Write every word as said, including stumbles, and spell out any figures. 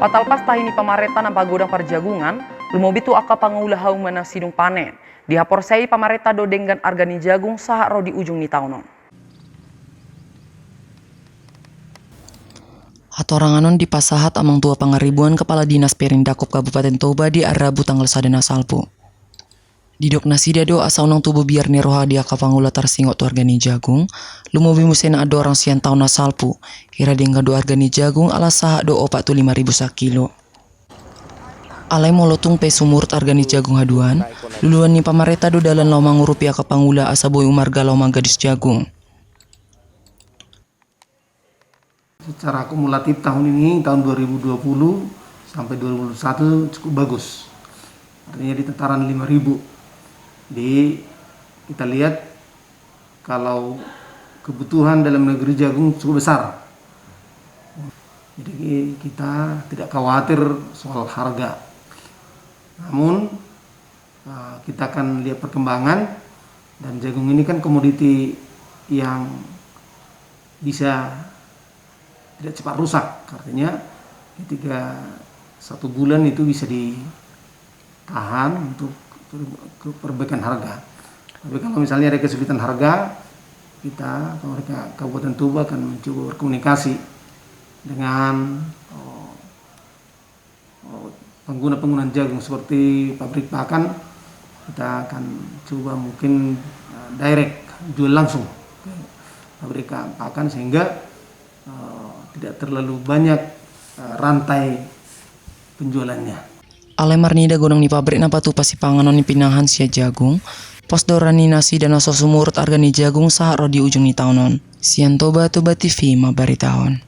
Patalpas tahi ni pamarenta na pagodang parjagungan, lumobi tu angka pangula hauma na sidung panen. Dihaporseai pamarenta do denggan arga ni jagung sahat ro di ujung ni taon on. Hatorangan on dipasahat Amang Tua Pangaribuan, Kepala Dinas Perindakop Kabupaten Toba, di ari Rabu tanggal sada na salpu. Didok nasida do asa unang tubu biar ni roha di angka pangula tarsingot tu arga ni jagung, lumobi muse na andorang sian taon na salpu, hira denggan do arga ni jagung ala sahat do opat tu lima ribu sakilo. Alai molo tung pe sumurut arga ni jagung haduan, luluan ni pamarenta do dalan laho mangurupi angka pangula asa boi umarga laho manggadis jagung. Secara akumulatif tahun ini, tahun dua ribu dua puluh sampai dua ribu dua puluh satu cukup bagus. Artinya di tataran lima ribu. Di, kita lihat kalau kebutuhan dalam negeri jagung cukup besar. Jadi kita tidak khawatir soal harga. Namun, eh, kita akan lihat perkembangan, dan jagung ini kan komoditi yang bisa tidak cepat rusak. Artinya ketika satu bulan itu bisa ditahan untuk per-, ke-, perbaikan harga. Tapi kalau misalnya ada kesulitan harga, kita, pemerintah Kabupaten Toba akan mencoba berkomunikasi dengan, oh, oh, pengguna-pengguna jagung seperti pabrik pakan, kita akan coba mungkin, eh, direct, jual langsung ke pabrik pakan, sehingga, eh, tidak terlalu banyak, eh, rantai penjualannya. Alai marnida godang ni pabrik na patupa sipanganon ni pinahan sian jagung, pos do roha ni nasida na so sumurut arga ni jagung sahat ro di ujung ni taon on. Sian Toba, Toba T V mambaritahon.